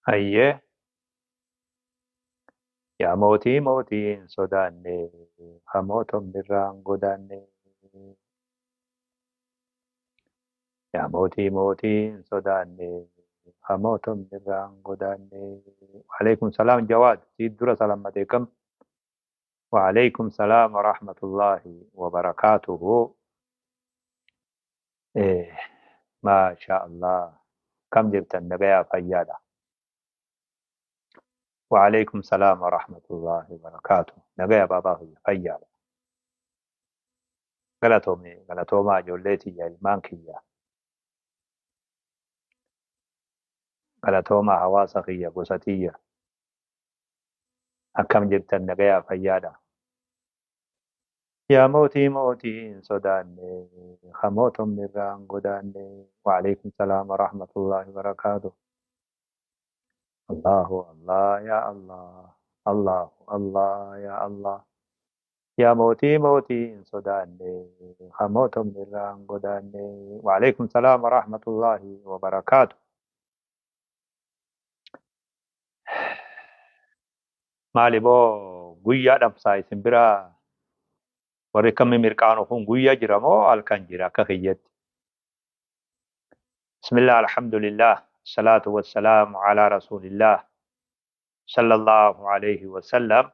Hayyee. Yaa mootii mootii hin sodaanne, hamootonni irraa hin godaanne. Yaa mootii mootii hin sodaanne, hamootonni irraa hin godaanne. Waalaikum salaam Jawaad, siit dura salammatee kam? Waalaikum salaam warahmatullaahi wabarakaatuhu. Maasha Allah, kam jirtan nagayaa fayyaadha. Waalaikum salaam warahmatullaahi wabarakaatuhu. Nagaya baabaa fayyaadha. Galatoome galatoomaa ijoollee tiyya ilmaan kiyya. Galatoomaa hawaasa kiyya gosa tiyya. Akkam jirtan nagayaa fayyaadha. Yaa mootii mootii hin sodaanne, hamootonni irraa hin godaanne. Waalaikum salaam warahmatullaahi wabarakaatuh. Allahu Allah ya Allah, Allahu Allah ya Allah. Yaa mootii mootii hin sodaanne, hamootonni irraa hin godaanne. Waalaikum salaam warahmatullaahi wabarakaatuh. Maali boo guyyaa dhabsaa isin biraa warri kammi mirqaanu kun guyyaa jira moo halkan jira akka kiyyatti? Bismillah, alhamdulillah, salaatu wassalaamu ala rasuulillah sallallahu alayhi wasallam.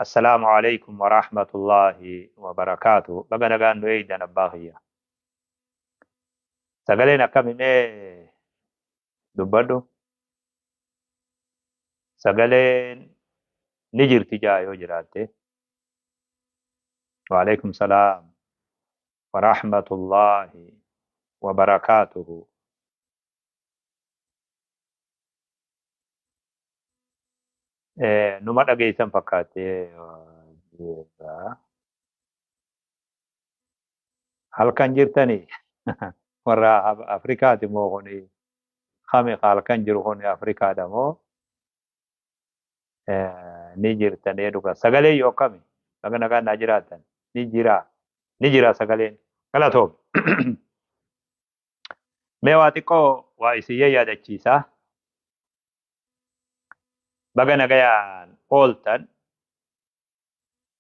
Assalaamu alaykum warahmatullahi wabarakaatuh. Baga nagaan nu eeydan abbaa kiyya. Sagaleen akkami mee dubbadhu? Sagaleen ni jirti jaa yoo jiraatte. Waalaikum salaam warahmatullahi wabarakaatuhu. Numa dhageessan fakkaate. Halkan jirtanii warra Afrikaati moo kuni kami halkan jiru kuni Afrikaadha moo ni jirtanii dhuga. Sagalee yoo kami baga nagaan naa jiraattan ni jira ni jira sagaleen galatoom. Mee waa xiqqoo waa isin yaadachiisa. Baga nagayaan ooltan,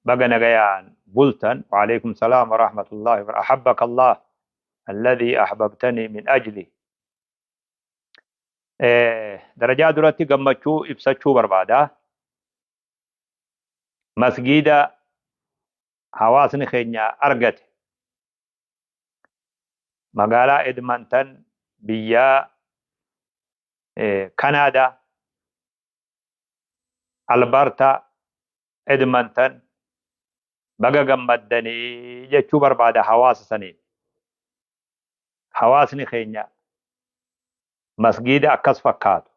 baga nagayaan bultan. Waalaikum salaam warahmatullahi wabarakatuh. Ahabbaka Allah alladhi ahbabtani min ajli. Darajaa duratti gammachuu ibsachuu barbaada. Masgiida hawaasni keenya argate magaalaa Edmonton biyya Kanaadaa Alberta Edmonton baga gammaddanii jechuu barbaada hawaasa saniin. Hawaasni keenya masgiida akkas fakkaatu,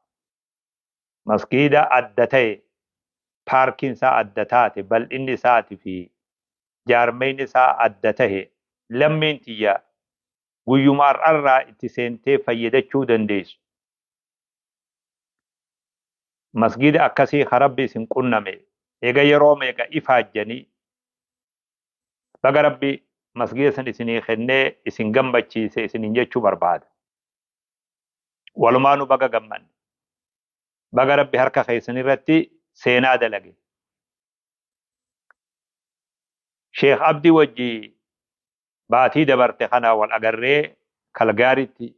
masgiida adda ta'e, paarkiin isaa adda taate, bal'inni isaatii fi jaarmeyni isaa adda ta'e, lammiin tiyya guyyuma har'arraa itti seentee fayyadachuu dandeessu. Masgiida akkasii ka Rabbi isin qunname eega yeroo meeqa ifaajjanii baga Rabbi masgiida san isinii kennee isin gammachiise isiniin jechuu barbaada. Walumaanuu baga gammanne. Baga Rabbi harka keessan irratti seenaa dalage. Sheekh Abdii wajji baatii dabarte kana wal agarree Kalgaaritti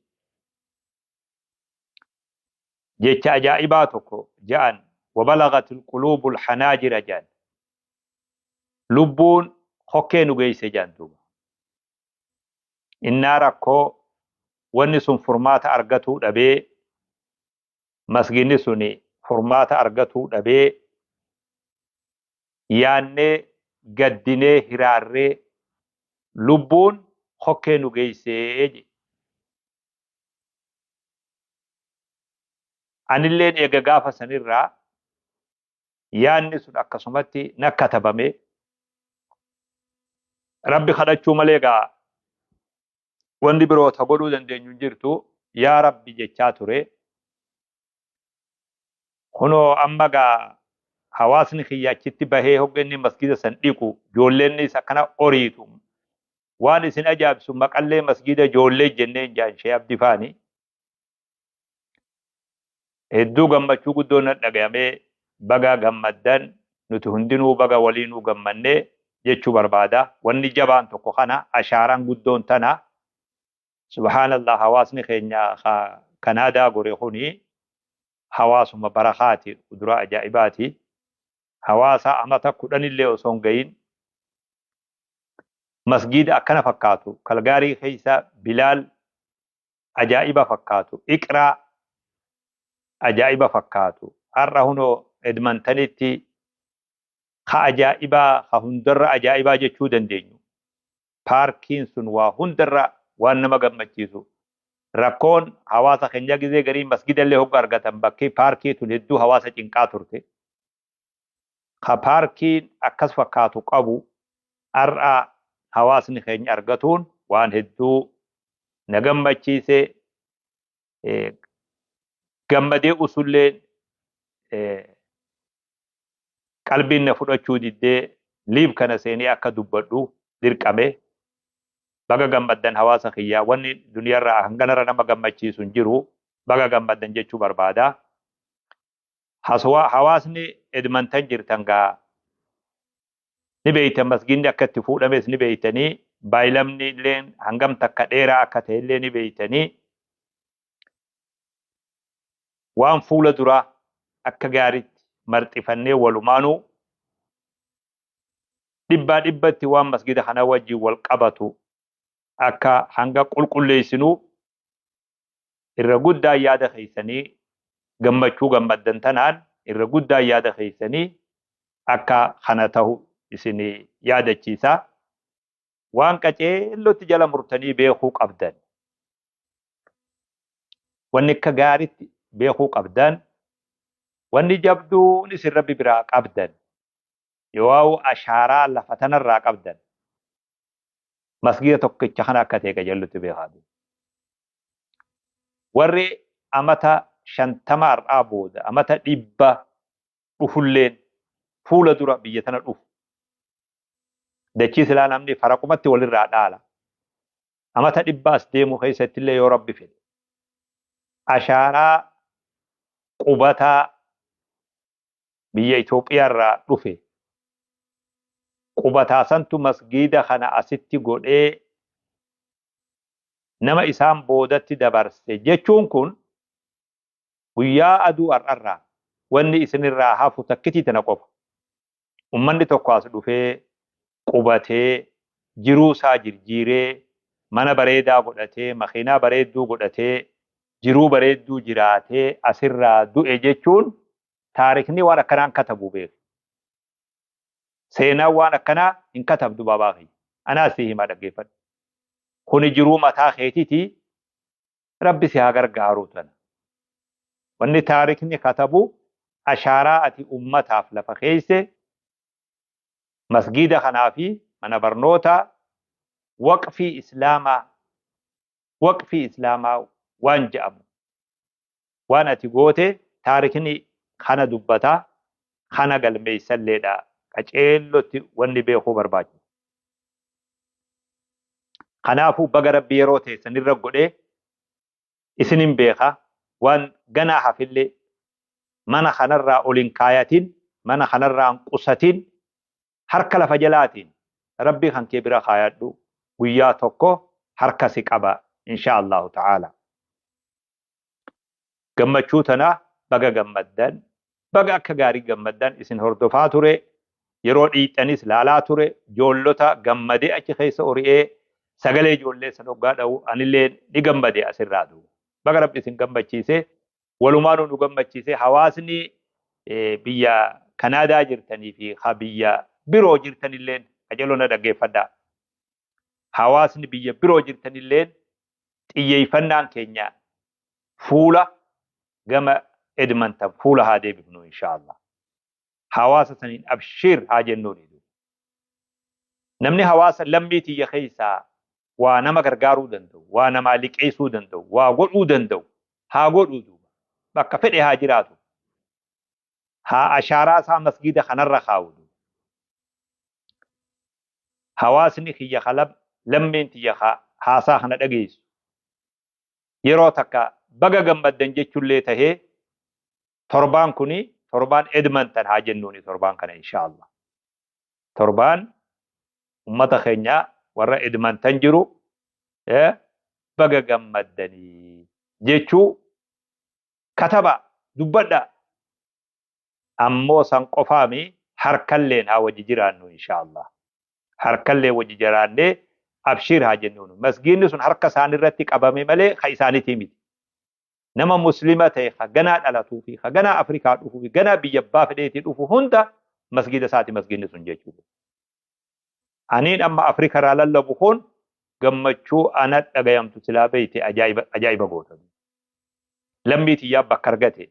jecha ajaa'ibaa tokko ja'an wabalagatil quluubul hanaajira ja'an. Lubbuun hokkee nu geesse ja'an duuba. Innaa rakkoo wanni sun furmaata argatuu dhabee masgiinni suni furmaata argatuu dhabee yaannee gaddinee hiraarree lubbuun hokkee nu geessee jedhe. Anilleen eega gaafa sanirraa yaanni sun akkasumatti na katabame. Rabbi kadhachuu malee gaa wanni biroo ta godhuu dandeenyu hin jirtu yaa Rabbi jechaa ture. Kunoo amma gaa hawaasni kiyya achitti bahee hogga inni masgiida san dhiqu ijoolleennis akkana oriitu. Waan isin ajaa'ibsu maqallee masgiida ijoollee jenneen jaan Shee Abdi faani. Hedduu gammachuu guddoo na dhagayamee, baga gammaddan, nuti hundinuu baga waliinuu gammannee jechuu barbaada. Wanni jabaan tokko kana, ashaaraan guddoon tana. Subhaanallah, hawaasni keenya Kanaadaa gore kuni hawaasuma barakaati, kuduraa ajaa'ibaati. Hawaasa amata 10illee osoo hin gahin masgiida akkana fakkaatu Kalgaarii keessa, Bilaal ajaa'iba fakkaatu, Iqraa ajaa'iba fakkaatu, har'a hunoo Edmontonitti ka ajaa'ibaa, ka hundarra ajaa'ibaa jechuu dandeenyu. Paarkiin sun waa hundarra waan nama gammachiisu. Rakkoon hawaasa keenya gizee garii masgida illee hogga argatan bakki paarkii tun hedduu hawaasa cinqaa turte. Ka paarkiin akkas fakkaatu qabu har'a hawaasni keenya argatuun waan hedduu na gammachiise. Gammadee usullee qalbiin na fudhachuu diddee live kana seenee akka dubbadhu dirqame. Baga gammaddan hawaasa kiyyaa, wanni duniyaarraa hanganarra nama gammachiisu hin jiru, baga gammaddan jechuu barbaada. Hawaasni Edmonton jirtan gaa ni beeytan, masgiidni akka itti fuudhames ni beeytanii, baay'ilamni illee hangam takka dheeraa akka ta'e illee ni beeytanii. Waan fuula duraa akka gaariitti marxifannee walumaanuu dhibbaa dhibbatti waan masgida kana wajjin wal qabatu akka hanga qulqulleessinuu irra guddaa yaada keessanii, gammachuu gammaddan tanaan irra guddaa yaada keessanii akka kana ta'u isin yaadachiisa. Waan qaceellotti jala murtanii beekuu qabdan. Wanni akka gaariitti beekuu qabdan, wanni jabduun isin Rabbi biraa qabdan, yoo ashaaraa lafa tanarraa qabdan, masgiida tokkicha kana akka ta'e qajeellotti beekaa. Warri amata 50 har'aa booda amata 100 dhufulleen fuula dura biyya tana dhufu. Dachii silaa namni faraqumatti walirraa dhaala. Amata 100 as deemu keessatti illee yoo Rabbi fedhe, ashaaraa qubataa biyya Itoophiyaarraa dhufe qubataa santu masgiida kana asitti godhee nama isaan boodatti dabarse jechuun kun guyyaa aduu har'arraa wanni isinirraa hafu takkitii tana qofa. Ummanni tokko as dhufee qubatee jiruu isaa jirjiiree, mana bareedaa godhatee, makiinaa bareedduu godhatee, jiruu bareedduu jiraatee asirraa du'e jechuun taarikni waan akkanaa hin katabu beeku. Seenaan waan akkanaa hin katabdu, baabaa kiyya. Anaas si himaa, dhaggeeffadhu. Kuni jiruu mataa keetiiti, Rabbi si haa gargaaru tana. Wanni taarikni katabu ashaaraa ati ummataaf lafa keesse, masgiida kanaa fi mana barnootaa, waqfii islaamaa, waqfii islaamaa waan je'amu waan ati goote taarikni kana dubbata, kana galmeessalleedha qaceellotti wanni beekuu barbaachisu. Kanaafuu baga Rabbi yeroo teessanirra godhee isinin beeka, waan ganaa hafillee mana kanarraa ol hin kaayatin, mana kanarraa hin qusatin, harka lafa jalaatiin Rabbii kan kee bira kaayadhu, guyyaa tokko harka si qaba, insha Allahu ta'ala. Gammachuu tana baga gammaddan, baga akka gaarii gammaddan. Isin hordofaa ture, yeroo dhiixanis laalaa ture, ijoollota gammadee achi keessa ori'ee sagalee ijoollee san hoggaa dha'u anillee ni gammade asirraa duuba. Baga Rabbi isin gammachiise, walumaanuu nu gammachiise. Hawaasni biyya Kanaadaa jirtanii fi ha biyya biroo jirtanilleen qajeeloo na dhaggeeffadhaa. Hawaasni biyya biroo jirtanilleen xiyyeeffannaan keenya fuula gama Edmonton fuula haa deebifnu, insha Allah. Hawaasa saniin abshiir haa jennuuni. Namni hawaasa lammii tiyya keessaa waa nama gargaaruu danda'u, waa namaa liqeessuu danda'u, waa godhuu danda'u haa godhuu duuba. Bakka fedhe haa jiraatu. Haa ashaaraa isaa masgiida kanarra kaa'u. Hawaasni kiyya lammiin tiyya haasaa kana dhageessu. Yeroo takka baga gammaddan jechuullee tahee Torbaan kuni torbaan Edmonton haa jennuuni torbaan kana insha Allah. Torbaan ummata keenya warra Edmonton jiru baga gammaddanii jechuu kataba dubbadha. Ammoo san qofaami, harkalleen haa wajji jiraannu insha Allah. Harkallee wajji jiraannee abshiir haa jennuun. Masgiinni sun harka isaanirratti qabame malee ka isaaniitii miti. Nama Muslima ta'e ka ganaa dhalatuu fi ka ganaa Afrikaa dhufuu fi ganaa biyya abbaa fedheetii dhufu hunda masgiida isaati masgiinni sun jechuudha. Aniin amma Afrika irraa lallabu kun gammachuu ana dhagayamtu silaa beeyte ajaa'iba ajaa'iba goota. Lammii tiyyaa bakka argate.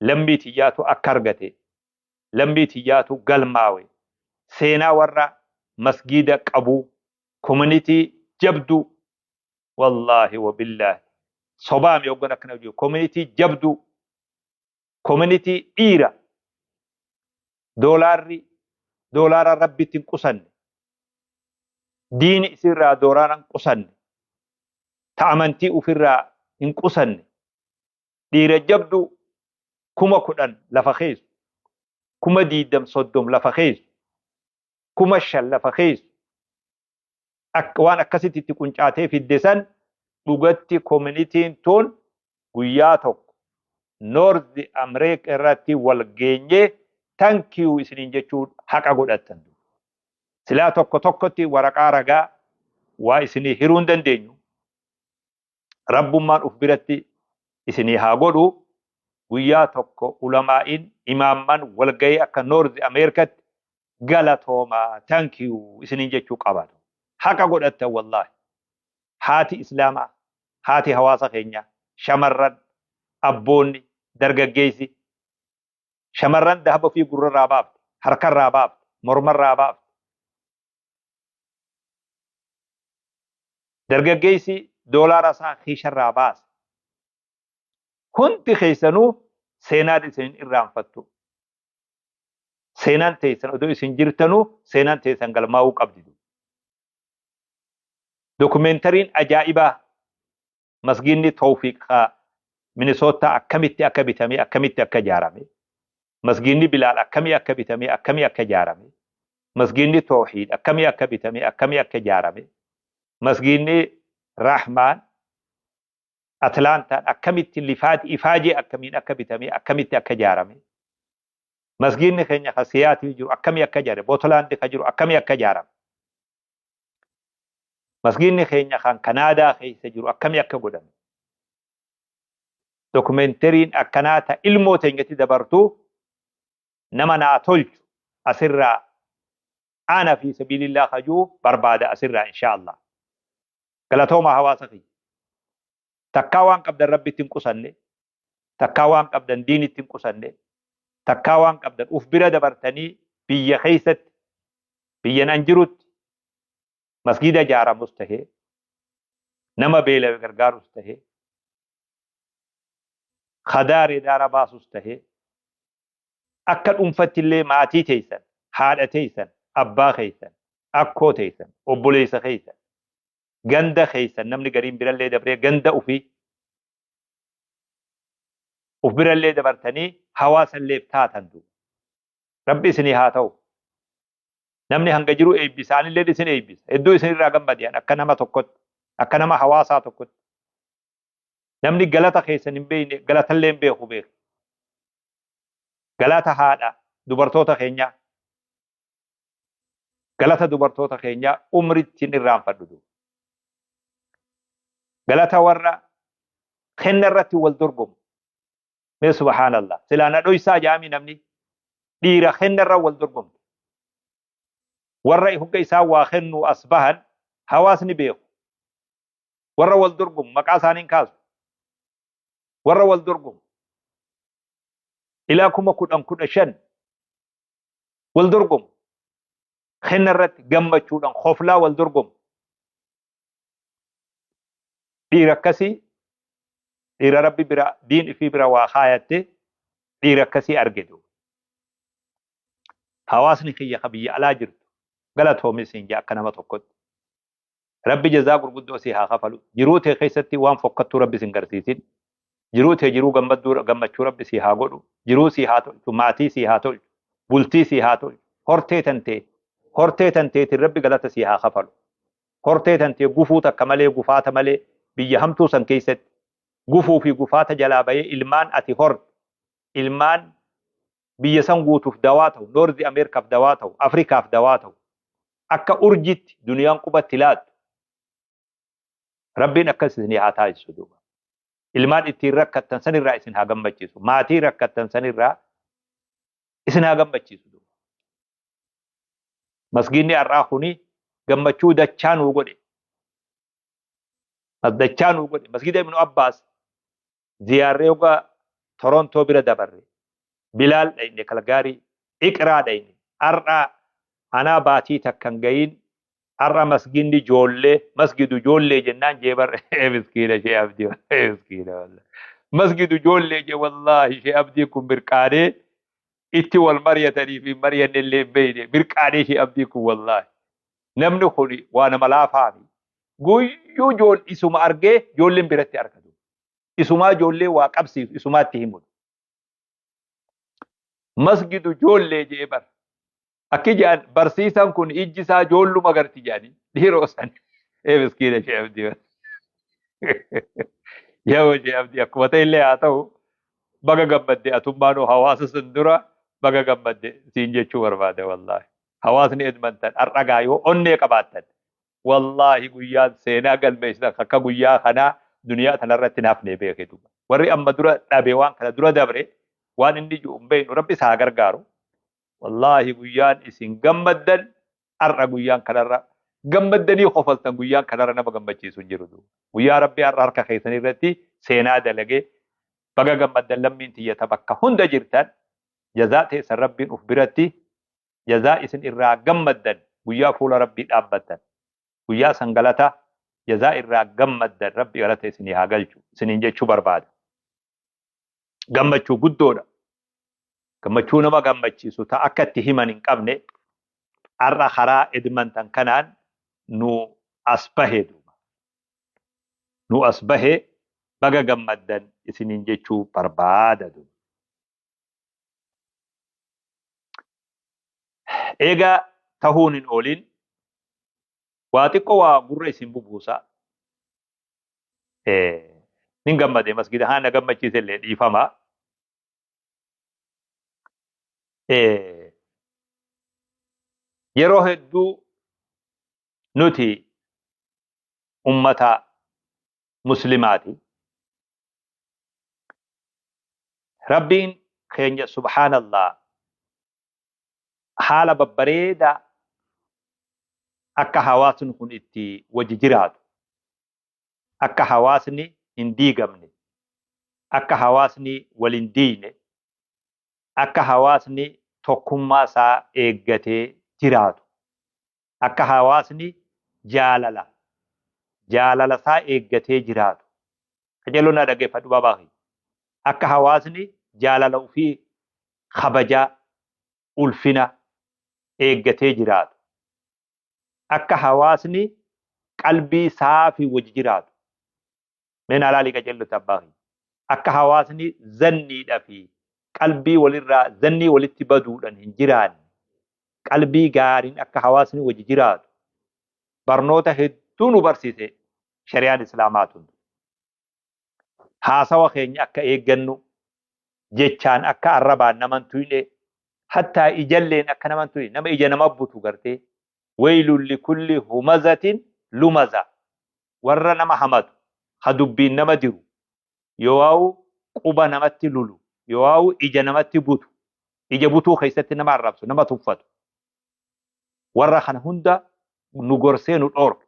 Lammii tiyyaatu akka argate. Lammii tiyyaatu galmaawe. Seenaa warra masgiida qabu, community jabduu, wallaahi wabillaahi sobaami hoggan akkana jiru, community jabduu, community dhiira doolaarri doolaara Rabbitti hin qusanne, diini isirraa doolaara hin qusanne, ta amantii ufirraa hin qusanne, dhiira jabduu 10,000 lafa keessu, 20,000, 30 lafa keessu, 5,000 lafa keessu, waan akkasitti itti quncaatee fidde san dhugatti communityn tun guyyaa tokko North America irratti wal geenyee thank you isiniin jechuu haqa godhattan. Silaa tokko tokkotti waraqaa ragaa waa isinii hiruu hin dandeenyu. Rabbummaan uf biratti isinii haa godhu. Guyyaa tokko ulamaa'iin imaamman walgahii akka North Americatti galatoomaa, thank you isiniin jechuu qabatu. Haqa godhattan wallaahi. Haati Islaamaa, haati hawaasa keenyaa, shamarran, abboonni, dargaggeessi, shamarran dahaba ofii gurrarraa baafte, harkarraa baafte, mormarraa baafte. Dargaggeessi doolaara isaa kiisharraa baase. Hundi keessanuu seenaan isin irraanfattu. Seenaan teessan odoo isin jirtanuu seenaan teessan galmaa'uu qabdi. Dokumentaryn ajaa'ibaa masgiinni Tawfiiq Minisootaa akkamitti akka bitame, akkamitti akka ijaarame, masgiinni Bilaal akkamii akka bitame, akkamii akka ijaarame, masgiinni Tawhiid akkamii akka bitame, akkamii akka ijaarame, masgiinni Rahmaan Atlaantaan akkamitti lifaati ifaajee akkamiin akka bitame, akkamitti akka ijaarame, masgiinni keenya ka Siyaatil jiru akkamii akka ijaarame, Bootolaandi ka jiru akkamii akka ijaarame, masgiinni keenya kan Kanaadaa keessa jiru akkamii akka godhame. Dokumentaryn akkanaa ta ilmoo teenyatti dabartu nama naa tolchu asirraa ana fi sabilillah kajuu barbaada asirraa insha Allah. Galatoomaa hawaasa kiyya. Takkaa waan qabdan Rabbitti hin qusanne, takkaa waan qabdan diinitti hin qusanne, takkaa waan qabdan uf bira dabartanii biyya keessatti, biyyan an jirutti masgiida ijaaramus tahee, nama beelawe gargaarus tahee, kadaaree daara baasus tahee, akka dhuunfatti illee maatii teessan, haadha teessan, abbaa keessan, akkoo teessan, obboleessa keessan, ganda keessan, namni gariin birallee dabree ganda ufii uf birallee dabartanii hawaasa illee taatan duuba. Rabbi isinii haa ta'u. Namni hanga jiru eebbisa, anillee isin eebbisa. Hedduu isinirraa gammade akka nama tokkotti, akka nama hawaasaa tokkotti. Namni galata keessan hin beekne galatallee hin beeku beeku. Galata haadha dubartoota keenyaa. Galata dubartoota keenyaa umritti hin irraanfadhu duuba. Galata warra kenna irratti wal dorgomu. Mee subhaanallah. Silaa na dhoysaa jaami namni dhiira kenna irra wal dorgomtu. Warra hogga isaan waa kennu as bahan hawaasni beeku. Warra wal dorgomu maqaa isaaniin kaasu. Warra wal dorgomu. Ilaa 10,000, 15 wal dorgomu. Kenna irratti gammachuudhaan koflaa wal dorgomu. Dhiira akkasii, dhiira Rabbi bira diin ifii bira waa kaayatte, dhiira akkasii arge duuba. Hawaasni kiyya ka biyya alaa jirtu galatoomi siin jaa akka nama tokkotti. Rabbi jazaa gurguddoo si haa kafalu. Jiruu tee keessatti waan fokkattuu Rabbi sin garsiisin. Jiruu tee jiruu gammadduu gammachuu Rabbi sii haa godhu. Jiruu sii haa tolchu, maatii sii haa tolchu, bultii sii haa tolchu. Hortee tantee hortee tanteetiin Rabbi galata sii haa kafalu. Hortee tantee gufuu takka malee gufaata malee biyya hamtuu san keessatti gufuu fi gufaata jalaa bayee ilmaan ati horte ilmaan biyya san guutuuf dawaa ta'u, Noorzi Ameerikaaf dawaa ta'u, Afrikaaf dawaa ta'u, akka urjitti duniyaan qubatti laattu Rabbiin akkas isinii haa taasisu duuba. Ilmaan ittiin rakkattan sanirraa isin haa gammachiisu. Maatii rakkattan sanirraa isin haa gammachiisu duuba. Masgiinni har'aa kuni gammachuu dachaa nuu godhe. Dachaa nuu godhe. Masgiida Ibnu Abbaas ziyaarree yoga Torontoo bira dabarre. Bilaal dhayne Kalgaarii, Iqraa dhayne. Har'a anaa baatii takka hin gahin har'a masginni joollee masgidu joollee jennaan jee bar miskiina shee abdii miskiina wallahi. Masgidu joollee jee wallaahi shee abdii kun mirqaanee itti wal maryatanii fi maryanne illee hin beeyne mirqaanee shee abdii kun wallaahi. Namni kun waa nama laafaami. Guyyuu jool isuma argee joolleen biratti argatu. Isumaa ijoollee waa qabsiisu isumaatti himu. Masgidu ijoollee jee bar. Akki jedhan barsiisaan kun ijji isaa ijoolluma garti jedhanii dhiiroo san. Ee miskiina shee abdii. Yaa shee abdii akkuma ta'e illee haa ta'u baga gammadde atummaanuu hawaasa san dura baga gammadde siin jechuu barbaade wallaahi. Hawaasni Edmonton har'a gaa yoo onnee qabaattan Wallaahi guyyaan seenaa galmeessitan akka guyyaa kanaa duniyaa tanarratti hin hafne beeki duuba. Warri amma dura dhabe waan kana dura dabre waan inni ji'u hin beeknu Rabbi isa haa gargaaru. Wallaahi guyyaan isin gammaddan har'a guyyaan kanarra gammaddanii kofaltan guyyaan kanarra nama gammachiisu hin jiru duuba. Guyyaa Rabbi har'a harka keessan irratti seenaa dalagee baga gammaddan lammiin tiyya ta bakka hunda jirtan jazaa teessan Rabbiin uf biratti jazaa isin irraa gammaddan guyyaa fuula Rabbii dhaabbattan guyyaa san galata jazaa irraa gammaddan Rabbi galata isinii haa galchu isiniin jechuu barbaada. Gammachuu guddoodha. Gammachuu nama gammachiisu ta akka itti himan hin qabne har'a karaa Edmonton kanaan nu as bahe duuba. Nu as bahe baga gammaddan isiniin jechuu barbaada duuba. Eega tahuun hin oolin waa xiqqoo waa gurra isin bubuusa. Nin gammade masgida haa na gammachiise illee dhiifama. Yeroo hedduu nuti ummata muslimaati. Rabbiin keenya subhaanallah haala babbareedaa akka hawaasni kun itti wajji jiraatu, akka hawaasni hin diigamne, akka hawaasni wal hin diiyne, akka hawaasni tokkummaa isaa eeggatee jiraatu, akka hawaasni jaalala jaalala isaa eeggatee jiraatu. Qajeeloo naa dhaggeeffadhu baabaa kiyya. Akka hawaasni jaalala ofii kabajaa ulfina eeggatee jiraatu. Akka hawaasni qalbii saafii wajji jiraatu. Mee naa laalii qajeellotti abbaa kiyya. Akka hawaasni zanniidha fi qalbii walirraa zannii walitti baduudhaan hin jiraanne qalbii gaariin akka hawaasni wajji jiraatu barnoota hedduu nu barsiise shari'aan islaamaa tun. Haasawa keenya akka eeggannu jechaan akka arrabaan naman tuyne hattaa ijalleen akka naman tuyne nama ija nama butu gartee weeylun likulli humazatin lumaza warra nama hamatu ka dubbiin nama diru yoo'aawu quba namatti lulu yoo'aawu ija namatti butu ija butuu keessatti nama arrabsu nama tuffatu warra kana hunda nu gorsee nu dhoorke.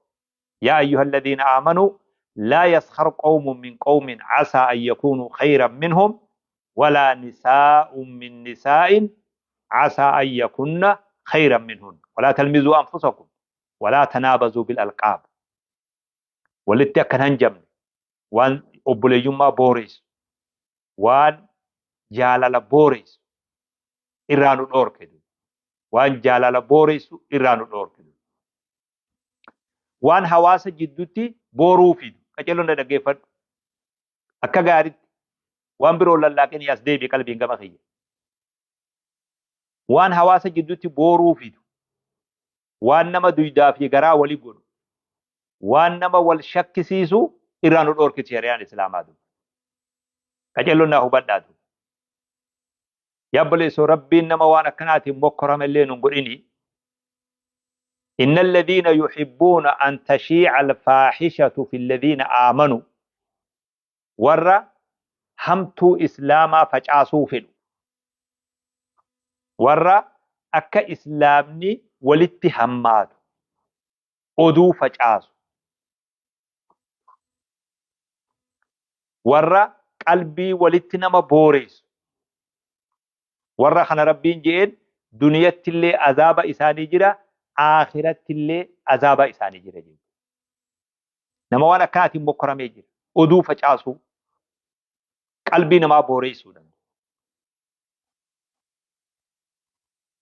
Yaa ayyuhalladiina aamanuu laa yaskhar qawmun min qawmin asaa an yakuunuu khayran minhum walaa nisaa'un min nisaa'in asaa an yakunna khayran minhun walaa talmizuu anfusakum walaa tanaabazuu bil alqaab. Walitti akka hin hanjamne waan obboleeyyummaa booreessu waan jaalala booreessu irraa nu dhoorke. Waan jaalala booreessu irraa nu dhoorke. Waan hawaasa jidduutti booruu fidu. Qaceelloon na dhaggeeffadhu. Akka gaariitti Waan biroo lallaaqinii as deebi qalbiin gama kiyya. Waan hawaasa jidduutti booruu fidu, waan nama duydaa fi garaa wali godhu, waan nama wal shakkisiisu irraa nu dhoorkiti shari'aan Islaamaa duuba. Qaceelloon naa hubadhaa duuba. Yaa obboleessoo, Rabbiin nama waan akkanaatiin mokkorame illee nun godhini. إن الذين يحبون أن تشيع الفاحشة في الذين آمنوا، warra hamtuu Islaamaa facaasuu fedhu, warra akka Islaamni walitti hammaatu oduu facaasu, warra qalbii walitti nama booreessu, warra kana Rabbiin je'een duniyattillee azaaba isaanii jira, aakhirattillee azaaba isaanii jira jechuudha. Nama waan akkanaatiin mokkoramee jira. Oduu facaasuu, qalbii namaa booreessuudha.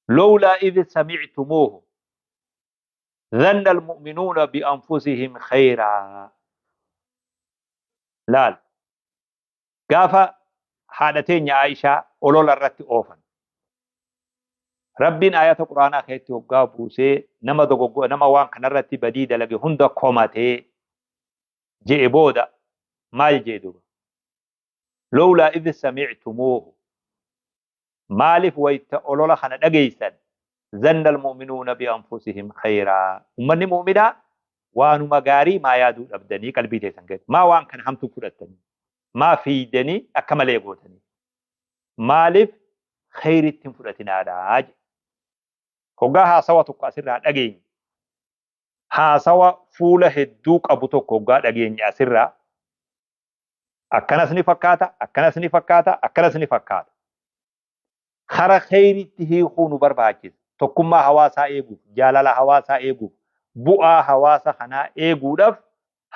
Lowlaa idh sami'tumuuhu dhanna almu'minuuna bi'anfusihim khayraa. Laal, gaafa haadha teenya Aishaa olola irratti oofan. Rabbiin ayata Qur'aanaa keessatti hoggaa buusee nama dogoggo nama waan kanarratti badii dalage hunda komatee je'e booda maal jee duba? Lowlaa idh sami'tumuuhu, maaliif wayta olola kana dhageessan, zanna almu'minuuna bi'anfusihim khayraa, ummanni mu'minaa waanuma gaarii maa yaaduu dhabdanii? Qalbii teessan keessatti maa waan kana hamtuu fudhattanii, maa fiiydanii akka malee gootanii, maaliif khayritti hin fudhatinaadha jedhe. Hoggaa haasawa tokko asirraa dhageenye, haasawa fuula hedduu qabu tokko hoggaa dhageenye asirraa, akkanas ni fakkaata, akkanas ni fakkaata, akkanas ni fakkaata. Kara khayritti hiikuu nu barbaachisa. Tokkummaa hawaasaa eeguuf, jaalala hawaasaa eeguuf, bu'aa hawaasa kanaa eeguudhaaf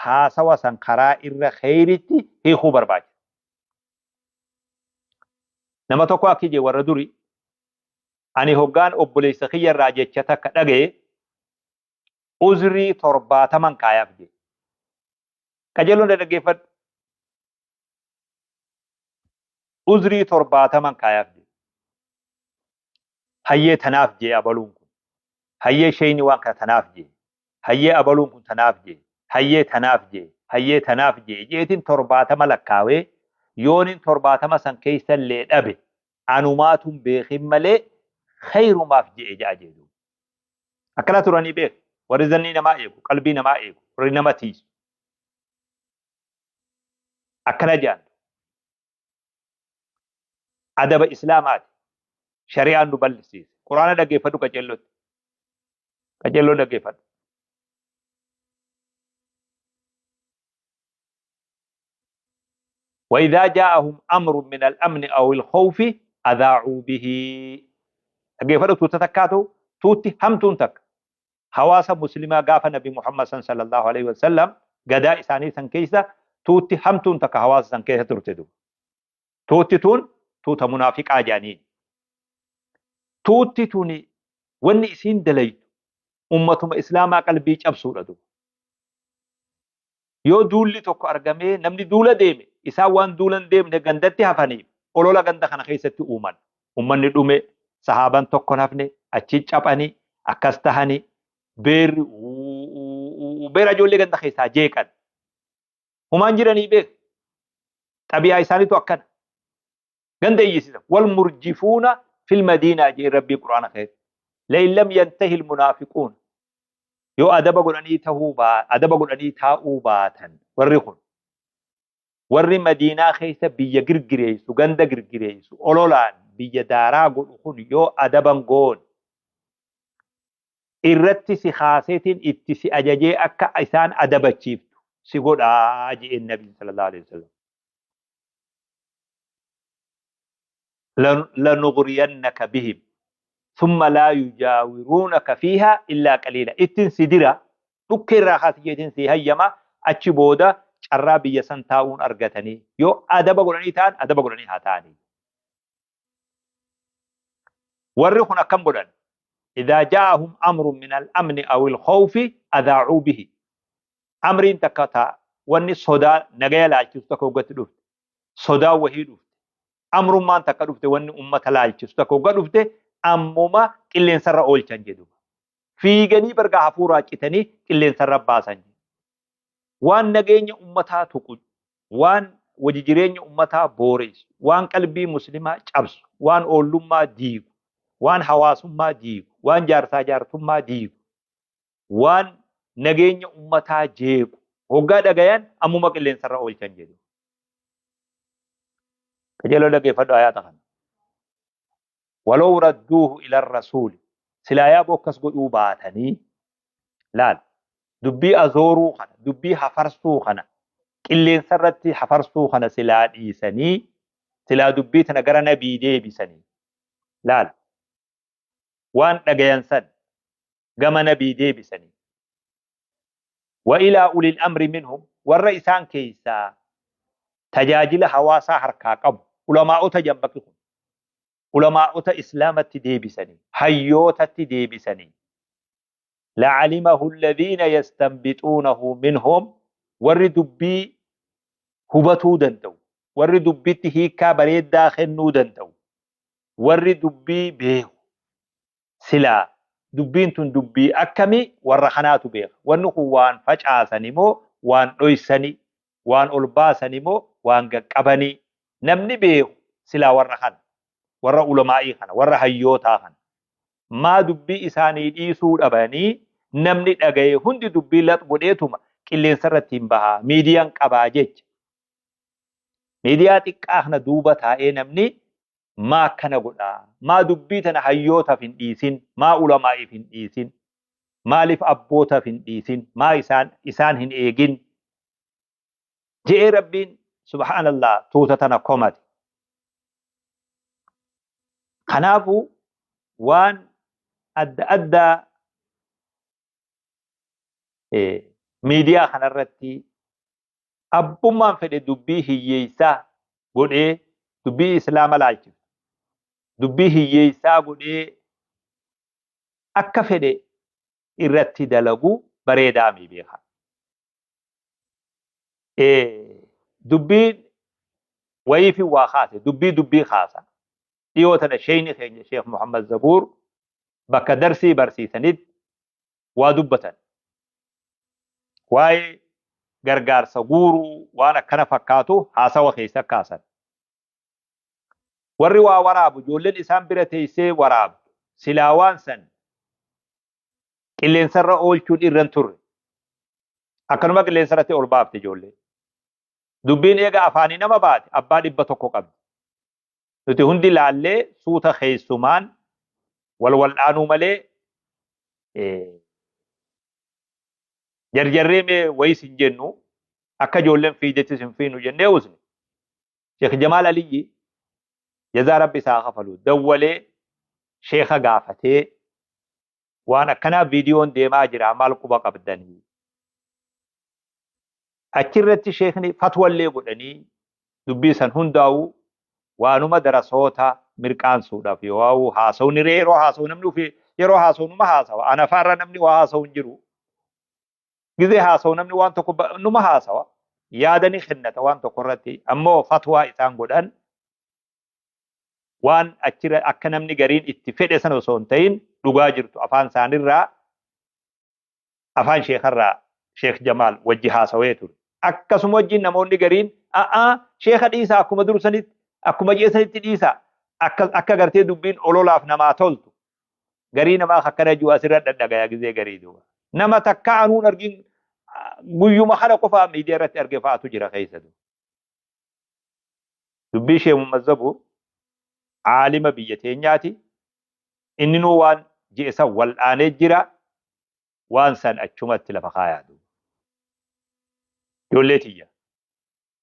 haasawa san karaa irra khayritti hiikuu barbaachisa. Nama tokko akki jee warra duri, ani hoggaan obboleessa kiyya irraa jecha takka dhagaye uzrii 70n kaayaaf jee. Qajeeloon dhaggeeffadhu. Uzrii 70n kaayaaf jee. Hayyee tanaaf jee abaluun kun. Hayyee sheeyni waan kana tanaaf jee. Hayyee abaluun kun tanaaf jee. Hayyee tanaaf jee. Hayyee tanaaf jee. Jeetiin 70 lakkaawee yoonin 70 san keessa illee dhabe anumaatuun beekin malee khayrumaaf je'e ja'a jedhu. Akkana turanii beeku. Warri zannii namaa eegu, qalbii namaa eegu, warri nama tiisu. Akkana jedhan. Adaba Islaamaati. Shari'aan nu bal'isiise. Quraana dhaggeeffadhu qaceellotti. Qaceelloo dhaggeeffadhu. وإذا جاءهم أمر من الأمن أو الخوف أذاعوا به. Dhaggeeffadhu, tuuta takkaatu, tuutti hamtuun takka hawaasa muslimaa gaafa Nabi Muhammad sallallahu alaihi wasallam gadaa isaanii san keessa tuutti hamtuun takka hawaasa san keessa turte duuba. Tuutti tun tuuta munaafiqaa jedhaniin. Tuutti tuni wanni isiin dalaytu ummatuma Islaamaa qalbii cabsuudha duuba. Yoo duulli tokko argamee namni duula deeme, isaan waan duula hin deemne gandatti hafaniif olola ganda kana keessatti uuman. Ummanni dhume, sahaaban tokko hin hafne, achi caphanii, akkas tahanii, beerri beera ijoollee ganda keessaa jeeqan. Humaan jiranii beek. Xabi'aa isaaniitu akkana. Ganda iyyisiisa. Wal murjifuuna fil madiinaa jee Rabbii Qur'aana keessatti. La'in lam yantahi al-munaafiquun. Yoo adaba godhanii tahuu adaba godhanii taa'uu baatan warri kun, warri Madiinaa keessa biyya girgireessu, ganda girgireessu, ololaan biyya daaraa godhu kun yoo adaban goone, irratti si kaaseetiin itti si ajajee akka isaan adabachiiftu si godhaa je'een Nabiin sallallahu alaihi wasallam. Lanugriyannaka bihim thumma laa yujaawiruunaka fiihaa illaa qaliila. Ittiin si dira, dhukkee irraa kaasi jeetiin si hayyama, achi booda carraa biyya san taa'uun argatanii yoo adaba godhanii ta'an adaba godhanii haa ta'anii. Warri kun akkam godhan? Idaa jaa'ahum amrun min al-amni aw al-khawfi adhaa'uu bihi. Amriin takka ta wanni sodaa nagaya laalchisu takka hoggatti dhufte, sodaa wahii dhufte. Amrummaan takka dhufte, wanni ummata laalchisu takka hoggaa dhufte, ammuma qilleensarra oolchan jedhu. Fiiganii bargaa hafuuraa citanii qilleensarra baasan jedhu. Waan nageenya ummataa tuqu, waan waji jireenya ummataa booreessu, waan qalbii muslimaa cabsu, waan oollummaa diigu, waan hawaasummaa diigu, waan jaarsaa jaartummaa diigu, waan nageenya ummataa jeequ hoggaa dhagayan ammuma qilleensarra oolchan jedhu. Qajeeloo dhaggeeffadhu ayaata kana. Walaw radduuhu ila rasuuli, silaa yaaboo akkas godhuu baatanii, laal, dubbii azooruu kana, dubbii hafarsuu kana, qilleensarratti hafarsuu kana silaa dhiisanii, silaa dubbii tana gara nabii deebisanii, laal, waan dhagayan san gama nabii deebisanii, wa ilaa ulil amri minhum, warra isaan keessaa tajaajila hawaasaa harkaa qabu, ulamaa'ota jambaqi kun, ulamaa'ota islaamatti deebisanii, hayyootatti deebisanii, la'alimahu alladhiina yastanbixuunahu minhum, warri dubbii hubatuu danda'u, warri dubbitti hiikkaa bareedaa kennuu danda'u, warri dubbii beeku, silaa dubbiin tun dubbii akkamii warra kanaatu beeka, wanni kun waan facaasani moo waan dhoysani, waan ol baasani moo waan gaqqabanii, namni beeku silaa warra kana, warra ulamaa'ii kana, warra hayyootaa kana. Maa dubbii isaanii dhiisuu dhabanii, namni dhagaye hundi dubbii lax godheetuma qilleensa irratti hin bahaa, miidiyaan qabaa jecha miidiyaa xiqqaa kana duuba taa'ee namni maa akkana godhaa? Maa dubbii tana hayyootaaf hin dhiisin? Maa ulamaa'iif hin dhiisin? Maaliif abbootaaf hin dhiisin? Maa isaan hin eegin je'ee Rabbiin subhaanallah tuuta tana komate. Kanaafuu waan adda addaa miidiyaa kanarratti abbummaan fedhe dubbii hiyyeessaa godhee, dubbii islaama laalchisu dubbii hiyyeessaa godhee akka fedhe irratti dalagu bareedaa mi beeka. Dubbiin wayii fi waa kaase, dubbii kaasa. Dhiyoo tana sheeyni keenya Sheekh Muhammad Zabuur bakka darsii barsiisanitti waa dubbatan. Waa'ee gargaarsa guuruu waan akkana fakkaatu haasawa keessa kaasan. Warri waa waraabu, ijoolleen isaan bira teessee waraabdu, silaa waan san qilleensarra oolchuun irra hin turre. Akkanuma qilleensarratti ol baafte ijoollee. Dubbiin eega afaanii nama baate abbaa 100 qabdi. Nuti hundi laallee suuta keessumaan wal wal'aanuu malee jarjarree mee wayis hin jennu, akka ijoolleen fiidettis hin fiinu jennee usne. Sheekh Jamaal Aliyyi, jazaa Rabbi isaa kafalu, dawwalee sheekha gaafatee, waan akkanaa viidiyoon deemaa jira, maal quba qabdanii? Achirratti sheekni fatwallee godhanii, dubbii san hundaa'u waanuma darasoota mirqaansuudhaaf yoo haasawni, yeroo haasawu namni ofii yeroo haasawu numa haasawa, anafaarra namni waa haasawu hin jiru. Gizee haasawu namni waan tokko numa haasawa, yaada ni kennata waan tokko irratti. Ammoo fatwaa isaan godhan waan achirra akka namni gariin itti fedhe sana osoo hin ta'in, dhugaa jirtu afaan isaanirraa, afaan sheekarraa Sheekh Jamaal wajji haasawee ture. Akkasuma wajjin namoonni gariin a'aa sheeka dhiisaa, akkuma dur sanitti, akkuma ji'a sanitti dhiisaa, akka gartee dubbiin ololaaf namaa toltu garii namaa akkana jiru asirra dhadhagaya gizee garii duuba. Nama takka anuun argin guyyuma kana qofaa miidiyaa irratti arge fa'aatu jira keessa. Dubbii Sheekh Muhammad Zabuur aalima biyya teenyaati. Inni nuu waan ji'e san wal'aanee jira. Waan san achumatti lafa kaayaa duuba. Ijoollee tiyya,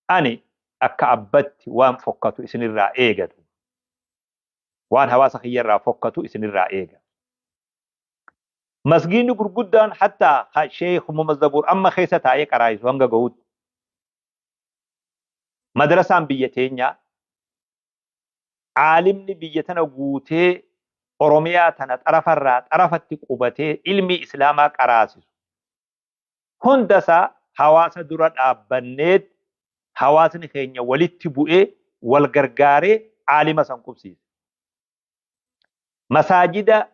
ani akka abbatti waan fokkatu isinirraa eegatu. Waan hawaasa kiyyarraa fokkatu isinirraa eega. Masgiinni gurguddaan hattaa Sheekh Muhammad Zabuur amma keessa taa'ee qaraayisu hanga gahutti, madrasaan biyya teenyaa, aalimni biyya tana guutee, Oromiyaa tana xarafarraa xarafatti qubatee ilmii islaamaa qaraasisu hundasaa hawaasa dura dhaabbanneet, hawaasni keenya walitti bu'ee wal gargaaree Aalima san qubsiise. Masaajida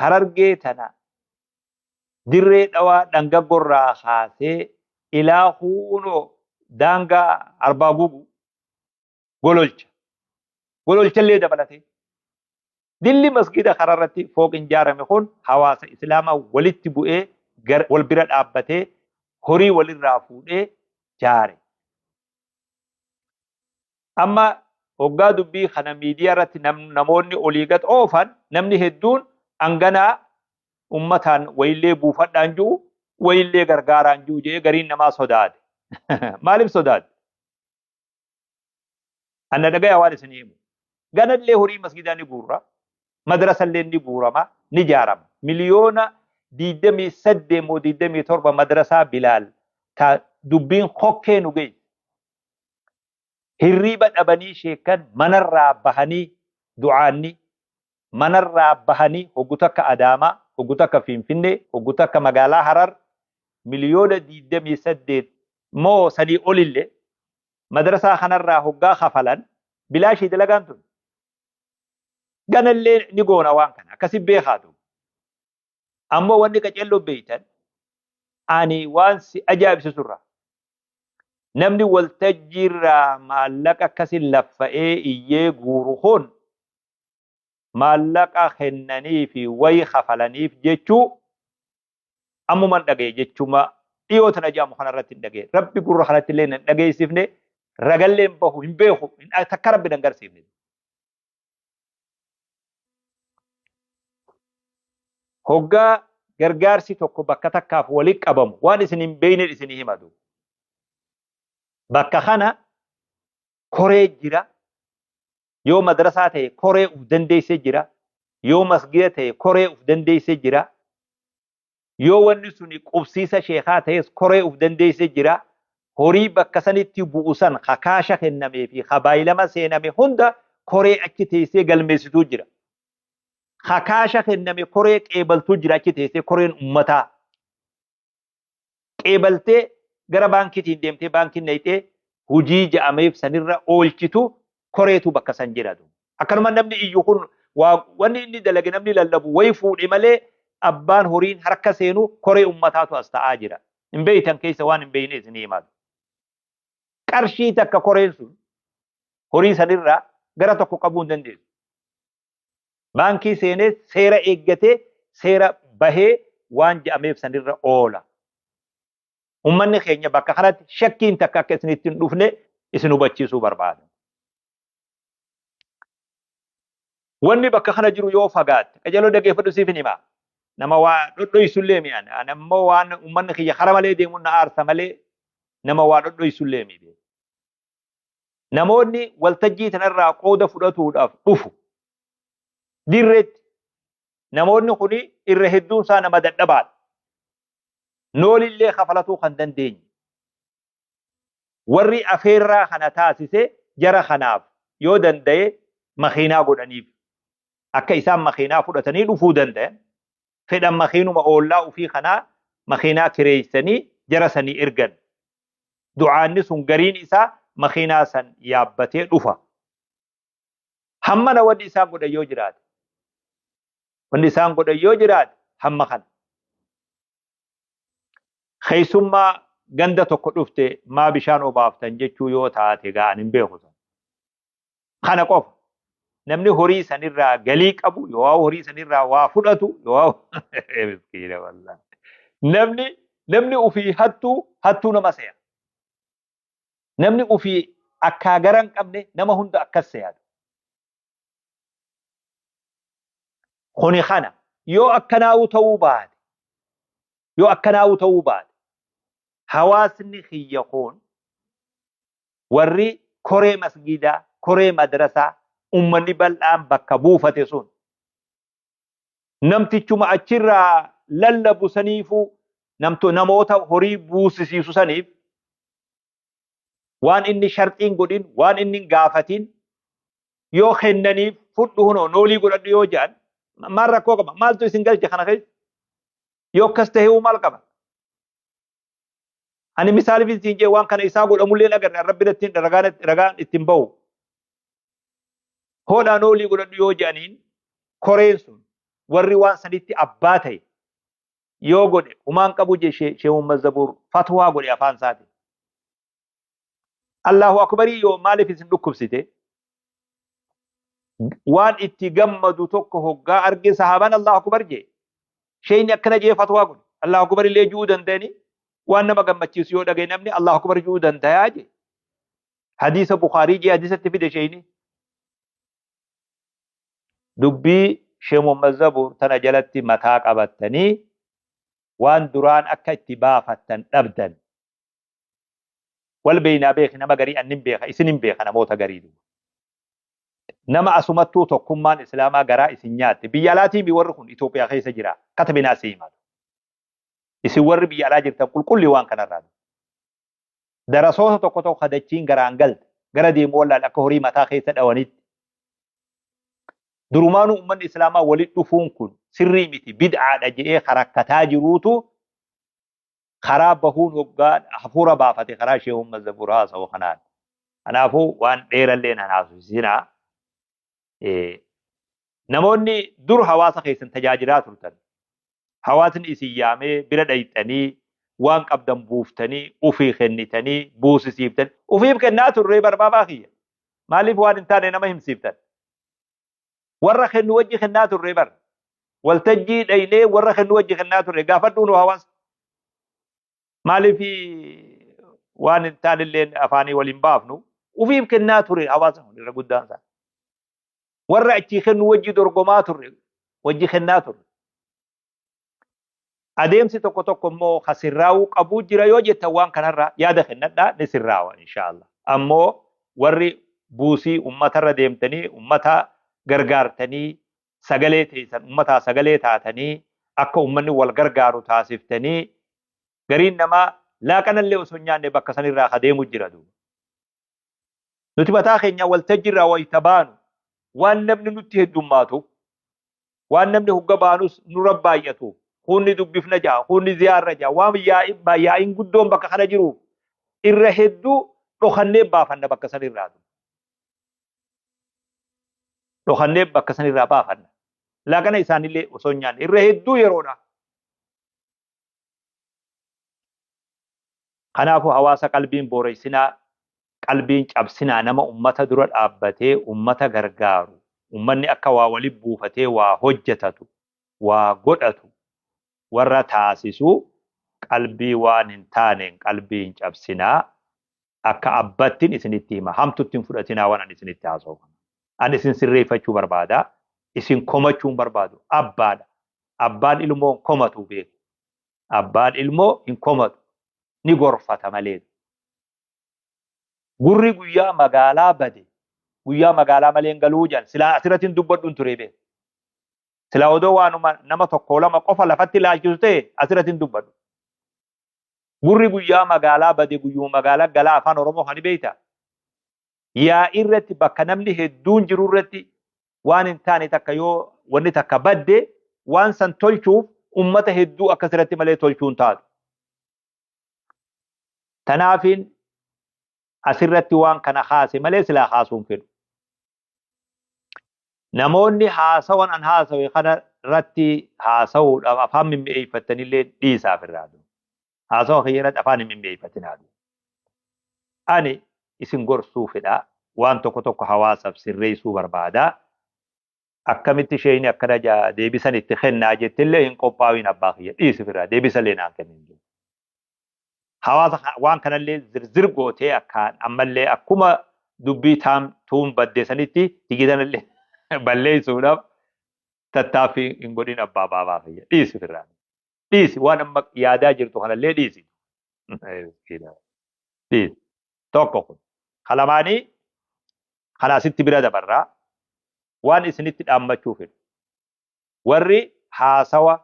Harargee tana Dirree Dhawaa Dhangaggorraa kaasee ilaa huunoo daangaa Arbaa Gugu Gololcha. Gololchallee dabalatee. Dilli masgida kararratti fooqin ijaarame kun hawaasa Islaamaa walitti bu'ee wal bira dhaabbatee horii walirraa fuudhee jaare. Amma hoggaa dubbii kana miidiyaa irratti namoonni olii gad oofan, namni hedduun anganaa ummataan wayillee buufadhaan ji'u, wayillee gargaaraan ji'u jedhee gariin namaa sodaate. Maaliif sodaate? Anna dhagaya waan isin himu. Ganallee horii masgidaa ni guurra. Madrasallee ni guurama, ni jaarama. 28,000,000 moo 27 madrasaa Bilaal ta dubbiin kokkee nu geesse. Hirriiba dhabanii sheekkan manarraa bahanii, du'aanni manarraa bahanii hoggu takka Adaamaa, hoggu takka Finfinnee, hoggu takka magaalaa Harar, 28,000,000 moo sanii olillee madrasaa kanarraa hoggaa kafalan bilaashii dalagaan tun. Ganallee ni goona waan kana akkasi beekaatu. Ammoo wanni qaceelloo beeytan, ani waan si ajaa'ibsiisurra namni waltajjiirraa maallaqa akkasi laffa'ee iyyee guuru kun maallaqa kennanii fi wayi kafalaniif jechuu ammuman dhagaye, jechuma dhiyoo tana jedhamu kanarratti hin dhagaye. Rabbi gurra kanatti illee hin dhageessifne, ragallee hin bahu, hin beeku, takka Rabbi hin agarsiifne. Hoggaa gargaarsi tokko bakka takkaaf walitti qabamu, waan isin hin beekne isin himatu. Bakka kana koree jira. Yoo madrasaa ta'e koree uf dandeessee jira. Yoo masgida ta'e koree uf dandeessee jira. Yoo wanni suni qubsiisa sheekaa ta'es koree uf dandeessee jira. Horii bakka sanitti bu'u san kakaasha kennamee fi kabaayilama seename hunda koree achi teessee galmeessituu jira. Kakaasha kenname koree qeebaltuu jira, achi teessee koreen ummataa. Qeebaltee gara baankiitiin deemtee baankiin naqxee hujii ja'ameef sanirra oolchitu koreetu bakka san jira. Akkanuma namni iyyu kun wanni inni dalage, namni lallabu wayi fuudhe malee, abbaan horiin harka seenu koree ummataatu as ta'aa jira. Hin beeytan keessa waan hin beeyne isinii himaa. Qarshii takka koreen sun horii sanirraa gara tokko qabuu hin dandeessu. Baankii seenee seera eeggatee seera bahee waan je'ameef sanirra oola. Ummanni keenya bakka kanatti shakkiin takka akka isinitti hin dhufne isin hubachiisuu barbaada. Wanni bakka kana jiru yoo fagaatte, qajeeloo dhageeffadhu, siif hin himaa. Nama waa dhodhoysullee mi'an. Ani ammoo waan ummanni kiyya kara malee deemuun na aarsa malee nama waa dhodhoysullee mi'e. Namoonni waltajjii tanarraa qooda fudhatuudhaaf dhufu dirreetti, namoonni kuni irra hedduun isaa nama dadhabaadha. Noolillee kafalatuu kan dandeenye. Warri afeerraa kana taasise jara kanaaf yoo danda'e makiinaa godhaniif, akka isaan makiinaa fudhatanii dhufuu danda'an, fedhan makiinuma oollaa ofii kanaa makiinaa kireessanii jara sanii ergan. Du'aanni sun gariin isaa makiinaa san yaabbatee dhufa. Hammana wanni isaan godhan yoo jiraate. Wanni isaan godhan yoo jiraate hamma kana. Keessummaa ganda tokko dhufte maa bishaan obaaftan jechuu yoo taate ga'an hin beeku. Kana qofa. Namni horii sanirraa galii qabu yoo horii sanirraa waa fudhatu yoo miskiina wallahi. Namni ufii hattuu hattuu nama se'a. Namni ufii akkaa gara hin qabne nama hunda akkas se'a. Kuni kana yoo akkanaa'uu ta'uu baate, yoo akkanaa'uu ta'uu baate, hawaasni kiyya kun, warri koree masgiidaa, koree madrasaa, ummanni bal'aan bakka buufate sun namtichuma achirraa lallabu saniifuu, namoota horii buusisiisu saniif waan inni sharxiin godhin, waan inni hin gaafatin yoo kennaniif, fudhu hunoo noolii godhadhu yoo jedhan, maal rakkoo qaba? Maaltu isin galche kana keessa? Yoo akkas ta'ee maal qaba? Ani misaaliif isin jee, waan kana isaa godhamullee agarre, Rabbi ittiin ragaan ittiin bahu. Hoodhaan oolii godhadhu yoo je'aniin, koreen sun, warri waan sanitti abbaa ta'e yoo godhe humaan qabu je. Sheeh Muhammad Zabuur fatwaa godhe afaan isaatiin. Allahu Akbarii yoo maaliif isin dhukkubsite? Waan itti gammadu tokko hoggaa arge sahaabaan Allahu Akbar jee. Sheeyni akkana jee fatwaa godhe. Allahu Akbar illee ju'uu danda'anii, waan nama gammachiisu yoo dhagaye namni Allahu Akbar ju'uu dandayaa jee. Hadiisa Bukhaarii jee hadiisatti fide sheeyni. Dubbii Sheeh Muhammad Zabuur tana jalatti mataa qabattanii waan duraan akka itti baafattan dhabdan. Wal beeynaa beeki, nama garii annin beeka, isinin beeka, namoota garii duuba. Nama asumattuu tokkummaan Islaamaa garaa isin nyaatte. Biyya alaatiimi, warri kun Itoophiyaa keessa jira. Katabinaa si himatu. Isin warri biyya alaa jirtan qulqulli waan kanarraa. Darasoota tokko tokko kadachiin garaan galte. Gara deemu wallaal akka horii mataa keessa dhawanitti. Durumaanuu uummanni Islaamaa walitti dhufuun kun sirrii miti, bid'aadha jedhee karakkataa jiruutu karaa bahuun hoggaa hafuura baafate karaa Sheeh Muhammad Zabuur haasawu kanaan. Kanaafuu waan dheerallee nan haasofsiisinaa. Namoonni dur hawaasa keessan tajaajilaa turtan, hawaasni isin yaamee bira dhayxanii, waan qabdan buuftanii, ufii kennitanii, buusisiiftanii, ufiif kennaa turree barbaabaa kiyya. Maaliif waan hin taane nama himsiiftan? Warra kennu wajji kennaa turre bar. Waltajjii dhaynee warra kennu wajji kennaa turre, gaafadhuu nu hawaasa. Maaliif waan hin taanellee afaanii waliin baafnu? Ufiif kennaa ture hawaasa kun irra guddaan isaa. Warra achii kennu wajji dorgomaa turre, wajji kennaa turre. Adeemsi tokko tokko immoo ka sirraa'uu qabuu jira yoo jettan, waan kanarra yaada kennadhaa, ni sirraawa inshaallah. Ammoo warri buusii ummatarra deemtanii ummata gargaartanii, sagalee teessan ummataa sagalee taatanii, akka ummanni wal gargaaru taasiftanii, gariin namaa laaqanallee osoo hin nyaanne bakka sanirraa ka deemu jira duuba. Nuti mataa keenya waltajjiirraa wayita baanu waan namni nutti heddummaatuuf, waan namni hogga baanus nurra baay'atuuf, kuunni dubbifna ja'a, kuunni ziyaarra ja'a, waan yaa'iin guddoon bakka kana jiruuf irra hedduu dhokannee baafanna bakka sanirraa. Dhokannee bakka sanirraa baafanna. Laaqana isaanillee osoo hin nyaanne irra hedduu yeroodha. Kanaafuu hawaasa qalbiin booressinaa, qalbiin cabsinaa. Nama ummata dura dhaabbatee ummata gargaaru, ummanni akka waa wali buufatee waa hojjetatu, waa godhatu warra taasisu, qalbii waan hin taaneen qalbii hin cabsinaa. Akka abbattin isinitti hima, hamtutti hin fudhatinaa waan ani isinitti haasa'u kana. Ani isin sirreeffachuu barbaada, isin komachuu hin barbaadu. Abbaadha. Abbaan ilmoo hin komatu beeku. Abbaan ilmoo hin komatu, ni gorfata malee. Gurri guyyaa magaalaa bade guyyaa magaalaa malee hin galuu jedhan. Silaa asirratti hin dubbadhu hin ture beeku. Silaa odoo waanuma nama tokko lama qofa lafatti ilaalchisu ta'e asirratti hin dubbadhu. Gurri guyyaa magaalaa bade guyyuma magaalaa galaa. Afaan Oromoo kan beektaa? Yaa'ii irratti, bakka namni hedduun jiru irratti waan hin taane takka yoo wanni takka badde, waan san tolchuuf ummata hedduu akkasirratti malee tolchuun taatu. Tanaafiin asirratti waan kana kaase malee silaa kaasuun fedhu. Namoonni haasawan an haasawe kana irratti haasawuudhaaf afaan mimmi'eeffattanillee dhiisaaf irraa. Haasawa kiyya irratti afaan hin mimmi'eeffatinaa. Ani isin gorsuu fedha. Waan tokko tokko hawaasaaf sirreessuu barbaada. Akkamitti isheen akkana deebisan itti kennaa jettillee hin qophaa'in, abbaa kiyya, dhiisi firraa, deebisallee naan kennin. Hawaasa waan kanallee zirzir gootee akkaan ammallee akkuma dubbii taam tuun baddeessanitti tigitanallee balleessuudhaaf tattaaffii hin godhin, abbaa baabaa kiyya, dhiisi firraa. Dhiisi, waan amma yaadaa jirtu kanallee dhiisi. Dhiisi. Tokko kun. Kalamaanii kana asitti bira dabarraa waan isinitti dhaammachuu fedhu. Warri haasawa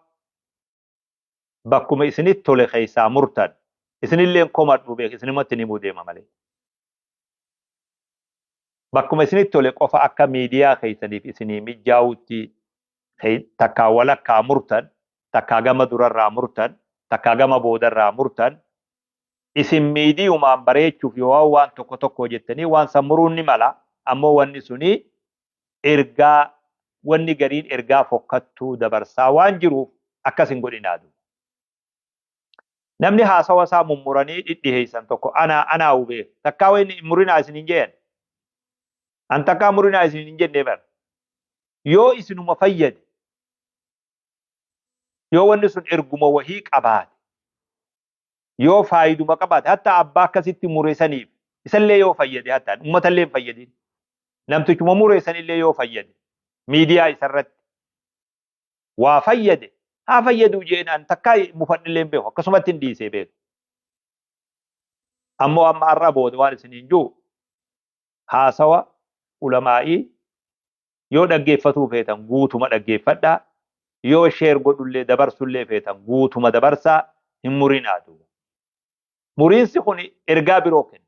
bakkuma isinitti tole keessaa murtan, isinillee komadhu beek, isinumatti himuu deema malee. Bakkuma isinitti tole qofa akka miidiyaa keessaniif isinii mijaa'utti takkaa walakkaa murtan, takkaa gama durarraa murtan, takkaa gama boodarraa murtan, isin miidiyumaan bareechuuf yoo waan tokko tokko jettanii waan san muruun ni mala. Ammoo wanni suni Ergaa wanni gariin ergaa fokkattuu dabarsaa waan jiruuf akkas hin godhinaa duuba. Namni haasawa isaa mummuranii dhidhiheeysan tokko anaa anaa hubee takkaa wayni hin murinaa isin hin je'an. An takkaa murinaa isin hin jenne bar. Yoo isinuma fayyade, yoo wanni sun erguma wahii qabaate, yoo faayiduma qabaate, hatta abbaa akkasitti mure saniif isallee yoo fayyade, hatta ummatallee hin fayyadin, namtichuma mure sanillee yoo fayyade, miidiyaa isarratti waa fayyade haa fayyaduu jeen an takkaa mufadhillee hin beeku, akkasumatti hin dhiisee beeku. Ammoo amma har'a booda waan isiniin jiru, haasawa ulamaa'ii yoo dhaggeeffatuu feetan guutuma dhaggeeffadhaa, yoo share godhullee dabarsullee feetan guutuma dabarsaa, hin murinaa duuba. Muriinsi kun ergaa biroo kenna.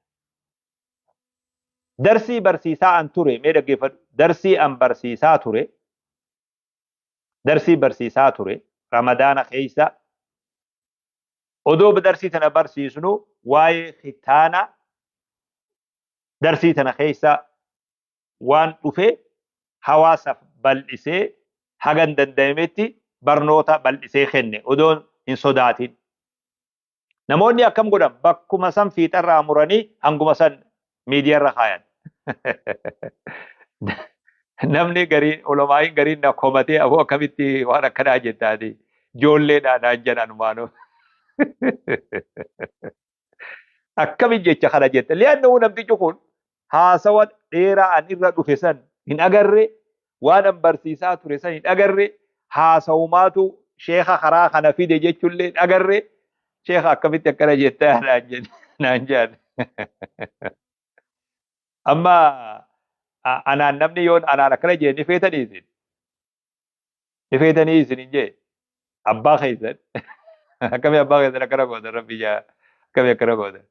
Darsii barsiisaa an ture mee dhaggeeffadhu. Darsii an barsiisaa ture, darsii barsiisaa ture Ramadaana keessa odoo darsii tana barsiisnu, waa'ee kitaana darsii tana keessa waan dhufe hawaasaaf bal'isee, hagan danda'ametti barnoota bal'isee kenne odoon hin sodaatin. Namoonni akkam godhan? Bakkuma san fiixarraa muranii hanguma san miidiyaarra kaayan. Namni gariin, ulamaa'iin gariin na komatee, "Aboo, akkamitti waan akkanaa jettaani? Ijoolleedha," naan jedhan anumaanuu. "Akkamiin jecha kana jette?" Li'annahu namtichi kun haasawa dheeraa an irra dhufe san hin agarre, waan an barsiisaa ture san hin agarre, haasawumaatu sheeka karaa kana fide jechuullee hin agarre. "Sheeka, akkamitti akkana jettaa?" naan jedhan. Amma anaan namni yoon anaan akkana jee, "Ni feetanii isin? Ni feetanii isin?" hin jee, abbaa keessan akkamii, abbaa keessan akkana gootan? Rabbi jaa, akkamii akkana gootan?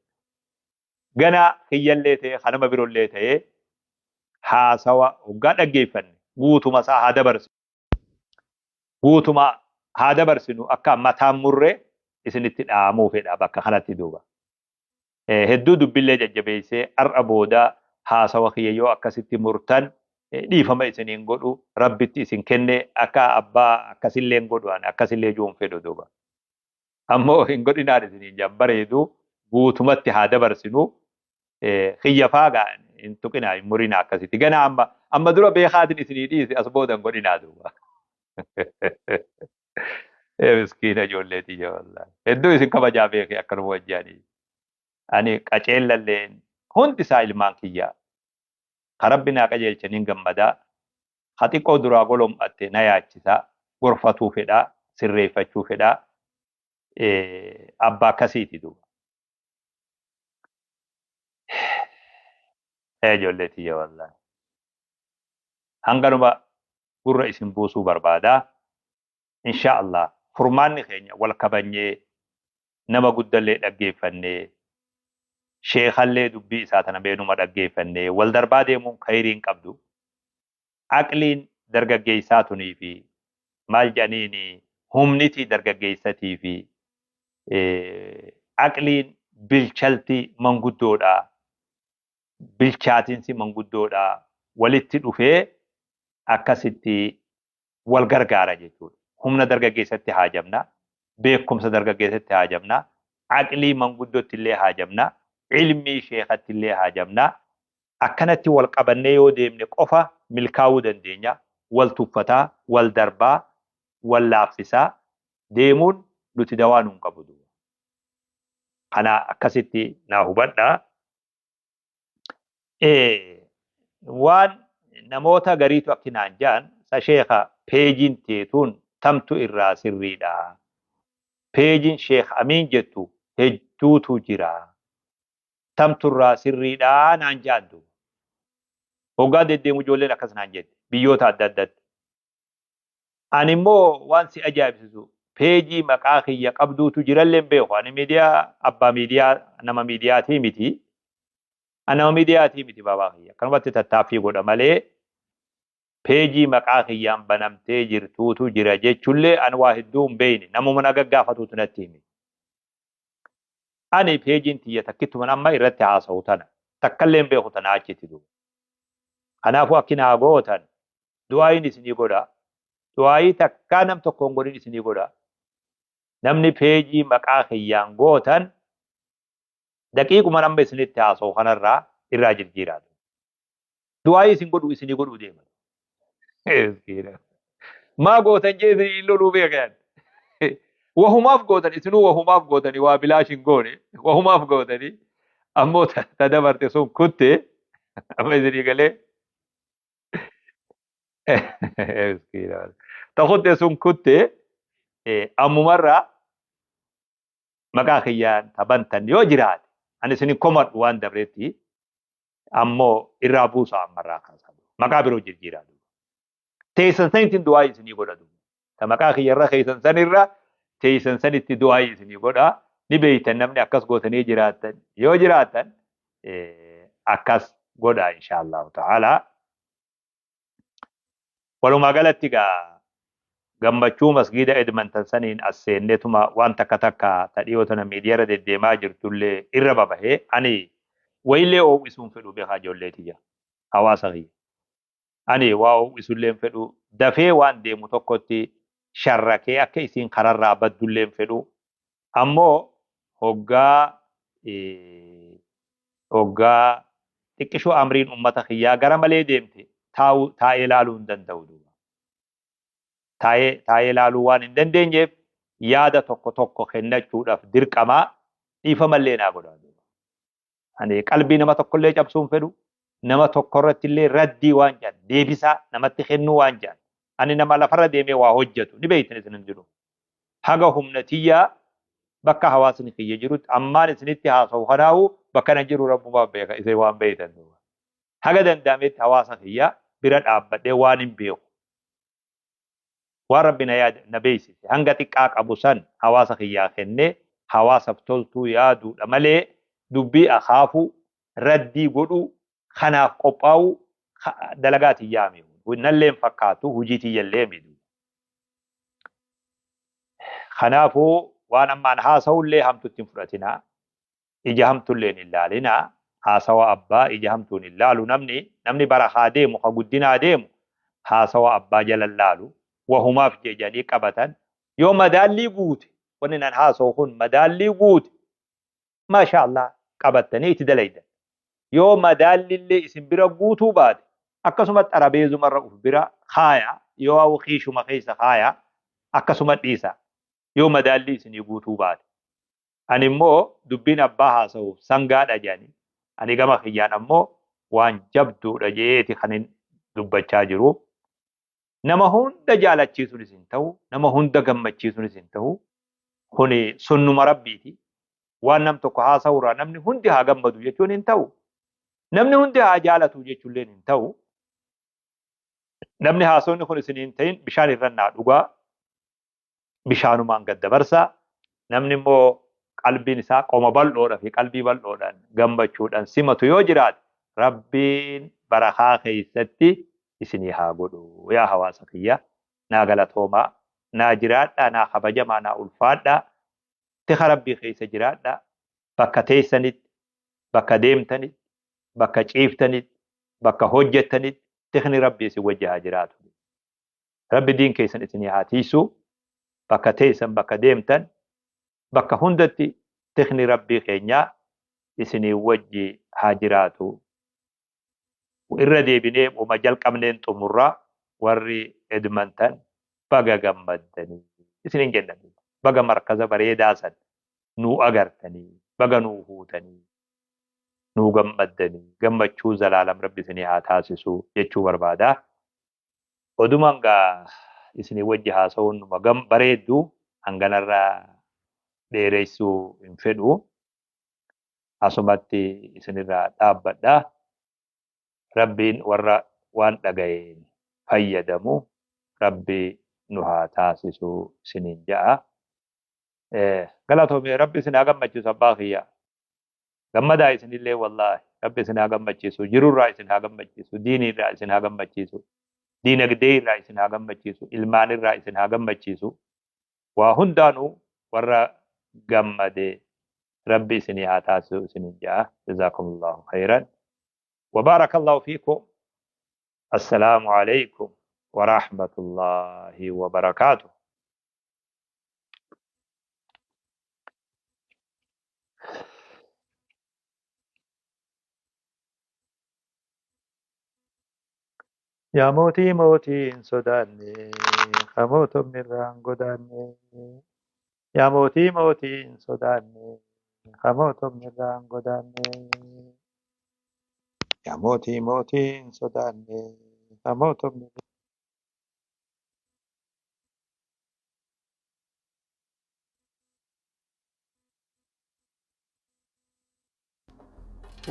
Gana kiyyallee ta'e, kanama biroollee ta'e, haasawa hoggaa dhaggeeffanne guutuma isaa haa dabarsinu. Guutuma haa dabarsinu, akka mataan murree isinitti dhaamuu fedha bakka kanatti duuba. Hedduu dubbillee jajjabeessee, har'a booda haasawa kiyya yoo akkasitti murtan dhiifama isiniin godhu, rabbitti isin kenne, akka abbaa akkasillee hin godhu, ani akkasillee juun fedhu duuba. Ammoo hin godhinaan isiniin jaan, bareedu guutumatti haa dabarsinu. Kiyya faa hin tuqinaa, hin murinaa akkasitti. Gana amma dura beekaatiin isinii dhiise, as booda hin godhinaa duuba. Ee miskiina ijoollee tiyya, wallaahi. Hedduu isin kabajaa beekee akkanuma wajjaanii. Ani qaceellalleen hundi isaa ilmaan kiyyaa. Ka rabbi naa qajeelchaniin gammadaa. Ka xiqqoo duraa golom'atte na yaachisaa. Gorfatuu fedhaa. Sirreeffachuu fedhaa. Abbaa akkasiiti duuba. Ee ijoollee tiyya, wallaahi. Hanganuma gurra isin buusuu barbaadaa. Insha Allah furmaanni keenya wal kabanyee, nama guddallee dhaggeeffannee, sheekallee dubbii isaa tana beenuma dhaggeeffannee wal darbaa deemuun khayriin qabdu. Aqliin dargaggeessaa tunii fi maal jedhaniini, humnitii dargaggeessatii fi aqliin bilchalti manguddoodha. Bilchaatinsi manguddoodha walitti dhufee akkasitti wal gargaara jechuudha. Humna dargaggeessatti haajamna, beekumsa dargaggeessatti haajamna, aqlii manguddootti illee haajamna, ilmii sheekatti illee haajamna. Akkanatti wal qabannee yoo deemne qofa milkaa'uu dandeenya. Wal tuffataa, wal darbaa, wal laaffisaa deemuun nuti dawaa nuun qabu. Kana akkasitti naa hubadhaa. Waan namoota gariitu akkinaan jaan, "Sa sheeka, peejiin teetuun tamtu irraa sirriidha? Peejiin Sheekh Amiin jettu hedduutu jira. Tamtu irraa sirriidha?" naan jaan duuba. Hoggaa deddeemu ijoolleen akkas naan jette biyyoota adda addaatti. Ani immoo waan si ajaa'ibsiisu peejii maqaa kiyya qabduutu jirallee hin beeku. Ani miidiyaa abbaa miidiyaa, nama miidiyaatii miti. Ani nama miidiyaatii miti, baabaa kiyya. Akkanumatti tattaaffii godha malee peejii maqaa kiyyaan banamtee jirtuutu jira jechullee ani waa hedduu hin beekne, namuma na gaggaafatuutu natti hime. Ani peejiin tiyya takkittuman amma irratti haasa'u tana, takkallee hin beeku tana achitti duuba. Kanaafuu akki naa gootan Du'aayin isinii godha. Du'aayii takkaa nam tokko hin godhin isinii godha. Namni peejii maqaa kiyyaan gootan daqiiquma amma isinitti haasa'u kanarraa irraa jirjiiraa. Du'aayii isin godhu isinii godhuu deema. Maa gootan jee isinii hin loluu beekan. Wahumaaf gootan, isinuu wahumaaf gootanii, waa bilaash hin goone, wahumaaf gootanii, ammoo ta dabarte sun kutte amma isinii galee. Ta kutte sun kutte, ammumarraa maqaa kiyyaan tabantan yoo jiraate ani isin komadhu waan dabretti, ammoo irraa buusa, ammarraa kaasaa maqaa biroo jijjiiraa. Teessan sanitti du'aa isinii godhatu. Ta maqaa kiyyarra keessan sanirra teessan sanitti du'aa isinii godha. Ni beeytan, namni akkas gootanii jiraatan yoo jiraatan akkas godha, insha Allahu ta'ala. Walumaa galatti gaa gammachuu masgiida Edmonton saniin as seenneetuma waan takka takka ta dhiyoo tana miidiyaarra deddeemaa jirtullee irra babahee, ani wayillee oowwisuun fedhu beekaa, ijoollee tiyya, hawaasa kiyya. Ani waa oowwisullee hin fedhu, dafee waan deemu tokkotti sharrakee akka isiin kararraa baddullee hin fedhu. Ammoo hoggaa xiqqishoo amriin ummata kiyyaa gara malee deemte taa'ee ilaaluu hin danda'u duuba. Taa'ee ilaaluu waan hin dandeenyeef yaada tokko tokko kennachuudhaaf dirqamaa, dhiifamallee naa godhaa duuba. Ani qalbii nama tokkollee cabsuu hin fedhu. Nama tokko irratti illee raddii waan jedhan deebisaa namatti kennuu waan jedhan. Ani nama lafarra deemee waa hojjetu ni beektan isin hundinuu. Haga humna tiyyaa bakka hawaasni kiyya jirutti, ammaan isinitti haasa'u kanaahu bakka nan jiru rabbumaaf beeka, isin waan beektan duuba. Haga danda'ametti hawaasa kiyya bira dhaabbadhee waan hin beeku. Waan rabbi na yaada na beeksise hanga xiqqaa qabu san hawaasa kiyyaa kennee hawaasaaf toltuu yaaduudha malee, dubbii akaafuu, raddii godhuu, kanaaf qophaa'uu dalagaa tiyyaa mi. Nallee hin fakkaatu, hojii tiyyallee mi. Kanaafuu waan ammaan haasa'ullee hamtutti hin fudhatinaa. Ija hamtullee hin ilaalinaa. Haasawa abbaa ija hamtuun hin laalu namni. Namni bara haa deemu, ka guddinaa deemu, haasawa abbaa jala laalu. Wahumaaf jedhanii qabatan. Yoo madaallii guute, wanni nan haasa'u kun madaallii guute, maasha Allah, qabattanii itti dalaydan. Yoo madaallillee isin bira guutuu baate, akkasuma xarabeezumarra uf bira kaaya, yoo kiishuma keessa kaaya, akkasuma dhiisa. Yoo madaallii isinii guutuu baate. Ani immoo dubbiin abbaa haasa'uuf sangaadha jedhanii. Ani gama kiyyaan ammoo waan jabduudha jeeti kan hin dubbachaa jiru. Nama hunda jaalachiisuunis hin ta'u, nama hunda gammachiisuunis hin ta'u. Kuni sunnuma rabbiiti. Waan nam tokko haasa'urraa namni hundi haa gammadu jechuun hin ta'u. Namni hundi haa jaalatu jechuulleen hin ta'u. Namni haasawni kun isin hin ta'in bishaan irra naa dhugaa. Bishaanumaan gad dabarsaa. Namni immoo qalbiin isaa qoma bal'oodha fi qalbii bal'oodhaan gammachuudhaan simatu yoo jiraate, rabbiin barakaa keessatti isinii haa godhu. Yaa hawaasa kiyya, naa galatoomaa, naa jiraadhaa, naa kabajamaa, naa ulfaadhaa, tika rabbii keessa jiraadhaa. Bakka teessanitti, bakka deemtanitti, bakka ciiftanitti, bakka hojjettanitti tikni rabbii isin wajji haa jiraatu. Rabbi diin keessan isinii haa tiisu. Bakka teessan, bakka deemtan, bakka hundatti tikni rabbii keenyaa isinii wajji haa jiraatu. Irra deebinee uma jalqabneen xumurraa, warri Edmonton baga gammaddanii isinin jenna. Baga markaza bareedaa san nuu agartanii, baga nuu fuutanii nuu gammaddanii, gammachuu zalaalam rabbi isinii haa taasisu jechuu barbaada. Odumaan gaa isinii wajji haasa'uun numa bareeddu, hanganarraa dheeressuu hin fedhu. Asumatti isinirraa dhaabbadha. Rabbiin warra waan dhaga'een fayyadamu rabbi nu haa taasisu isiniin ja'a. Galatoomee, rabbi isin haa gammachiisu, abbaa kiyya. Gammadaa isinillee, wallaahi rabbi isin haa gammachiisu, jirurraa isin haa gammachiisu, diiniirraa isin haa gammachiisu, diinagdee irraa isin haa gammachiisu, ilmaanirraa isin haa gammachiisu. Waa hundaanuu warra gammade rabbi isinii haa taasisu isiniin ja'a. Jazaakumullahu khayran. Wa baarakallahu fiikum. Assalaamu alaykum. Wa rahmatullahi wa barakaatuh. Yaa mootii mootii hin sodaanne, hamootonni irraa hin godaanne. Yaa mootii mootii hin sodaanne, hamootonni irraa hin godaanne. Yaa mootii mootii hin sodaanne, hamootonni.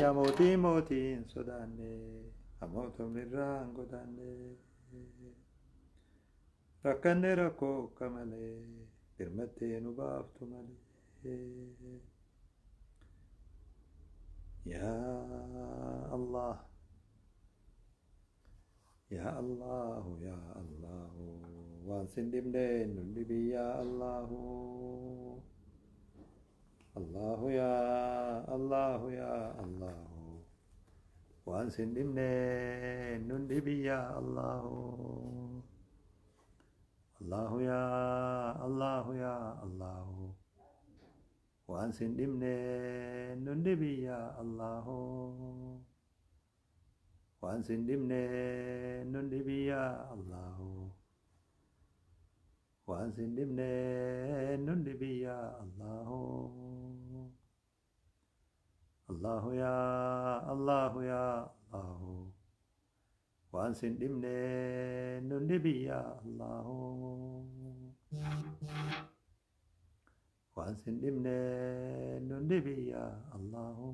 Yaa mootii mootii hin sodaanne, hamootonni irraa hin godaanne. Rakkanne rakkoo akka malee, birmattee nu baaftu malee. Yaa Allah, yaa Allahu, yaa Allahu, waan sin dhibneen nun dhibi yaa Allahu. Allahu yaa Allahu yaa Allahu, waan sin dhibneen nun dhibi yaa Allahu. Allahu yaa Allahu yaa Allahu, waan sin dhibneen nun dhibi yaa Allahu. Waan sin dhibneen nun dhibi yaa Allahu. Waan sin dhibneen nun dhibi yaa Allahu. Allahu yaa Allahu yaa Allahu, waan sin dhibneen nun dhibi yaa Allahu. Waan sin dhibneen nun dhibi yaa Allahu.